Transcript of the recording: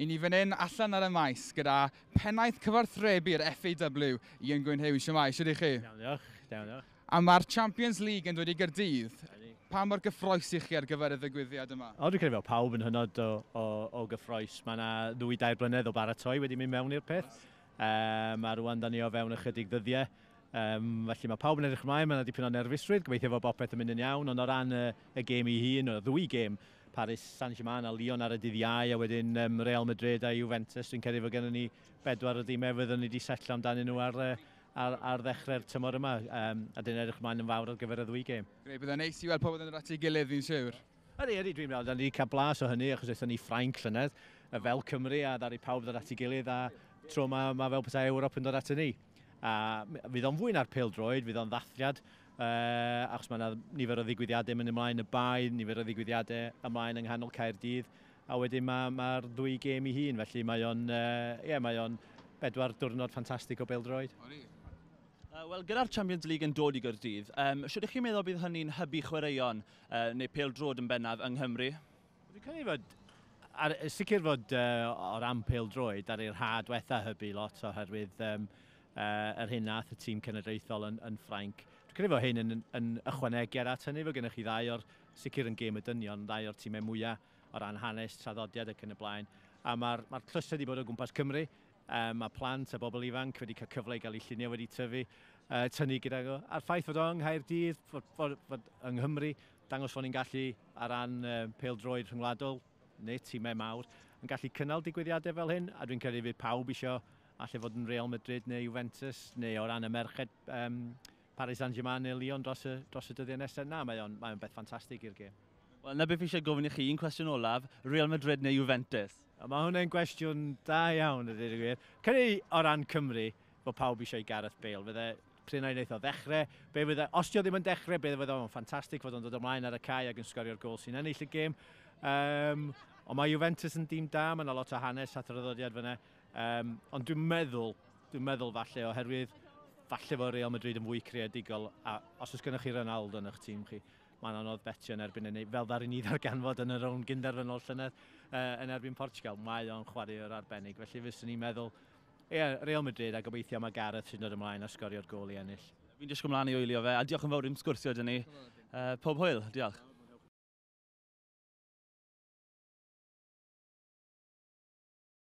I ni fan hyn allan ar y maes gyda pennaeth cyfathrebu'r FAW, Ian Gwyn Hughes. Shwmae, shwd i chi? Iawn, diolch. Iawn, diolch. A mae'r Champions League yn dod i Gaerdydd. Pa mor gyffrous i chi ar gyfer y ddigwyddiad yma? O, dwi'n credu fel pawb yn hynod o gyffrous. Mae yna 2-3 blynedd o baratoi wedi mynd mewn i'r peth. A rwan da ni o fewn ychydig ddyddiau. Felly mae pawb yn edrych ymlaen, mae yna dipyn o nerfusrwydd, gobeithio fod popeth yn mynd yn iawn, ond o ran y gêm ei hun, y ddwy gêm, Paris Saint-Germain a Lyon ar y dydd Iau, a wedyn Real Madrid a Juventus, dwi'n credu fod gennym ni bedwar o dimau fyddwn ni wedi setlo amdanyn nhw ar ddechrau'r tymor yma, a dwi'n edrych ymlaen yn fawr ar gyfer y ddwy gêm. Grêt, byddai'n neis i weld pobl yn dod at ei gilydd, fi'n siŵr. Ydy, dwi'n meddwl, da ni wedi cael blas o hynny, achos aethon ni Ffrainc llynedd, fel Cymru, a ddaru pawb ddod at ei gilydd, a tro ma fel petai Ewrop yn dod at ni. A fydd o'n fwy na'r pêl-droed, fydd o'n ddathliad, achos mae yna nifer o ddigwyddiadau mynd ymlaen y bae, nifer o ddigwyddiadau ymlaen yng nghanol Caerdydd, a wedyn mae'r ddwy gêm ei hun, felly mae o'n 4 diwrnod ffantastig o bêl-droed. Wel, gyda'r Champions League yn dod i Gaerdydd, sut ydych chi'n meddwl bydd hynny'n hybu chwaraeon neu pêl-droed yn bennaf yng Nghymru? Dwi'n credu fod, sicr fod o ran pêl-droed, ar i'r ha diwetha hybu lot oherwydd yr hyn nath y tîm cenedlaethol yn Ffrainc. Dwi'n credu fod hyn yn ychwanegiad at hynny, fod gennych chi ddau o'r, sicr yn gêm y dynion, ddau o'r tîmau mwyaf o ran hanes, traddodiad ac yn y blaen. A mae'r tlysau wedi bod o gwmpas Cymru, mae plant a bobl ifanc wedi cael cyfle i gael eu lluniau wedi tyfu, tynnu gyda nhw. A'r ffaith fod o yng Nghaerdydd, fod yng Nghymru, dangos fod ni'n gallu ar ran pêl-droed rhyngwladol, neu tîmau mawr, yn gallu cynnal digwyddiadau fel hyn, a dwi'n credu fydd pawb isio alle fod yn Real Madrid neu Juventus, neu o ran y merched Paris Saint-Germain neu Lyon dros y dyddiau nesaf. Na, mae o'n beth ffantastig i'r gêm. Wel, na beth fi eisiau gofyn i chi, un cwestiwn olaf, Real Madrid neu Juventus? A mae hwnna'n gwestiwn da iawn, ydy'r gwir. Credu o ran Cymru, fod pawb eisiau Gareth Bale. Fydde pryn ai wneith o ddechrau. Be fydde, os di o ddim yn dechrau, be fydde o'n ffantastig fod o'n dod ymlaen ar y cae ac yn sgorio'r gol sy'n ennill y gêm. Ond mae Juventus yn dîm da, mae yna lot o hanes a thraddodiad fyna. Ond dwi'n meddwl falle oherwydd falle fod Real Madrid yn fwy creadigol, a os oes gennych chi Ronaldo yn eich tîm chi, mae'n anodd betio yn erbyn hynny, fel ddaru ni ddarganfod yn y rownd gynderfynol llynedd yn erbyn Portugal. Mae o'n chwaraewr arbennig, felly fyswn i'n meddwl, ie, yeah, Real Madrid, a gobeithio mae Gareth sy'n dod ymlaen a sgorio'r gol i ennill. Fi'n disgwyl mlaen i wylio fe, a diolch yn fawr i'm sgwrsio dyn ni. Pob hwyl, diolch.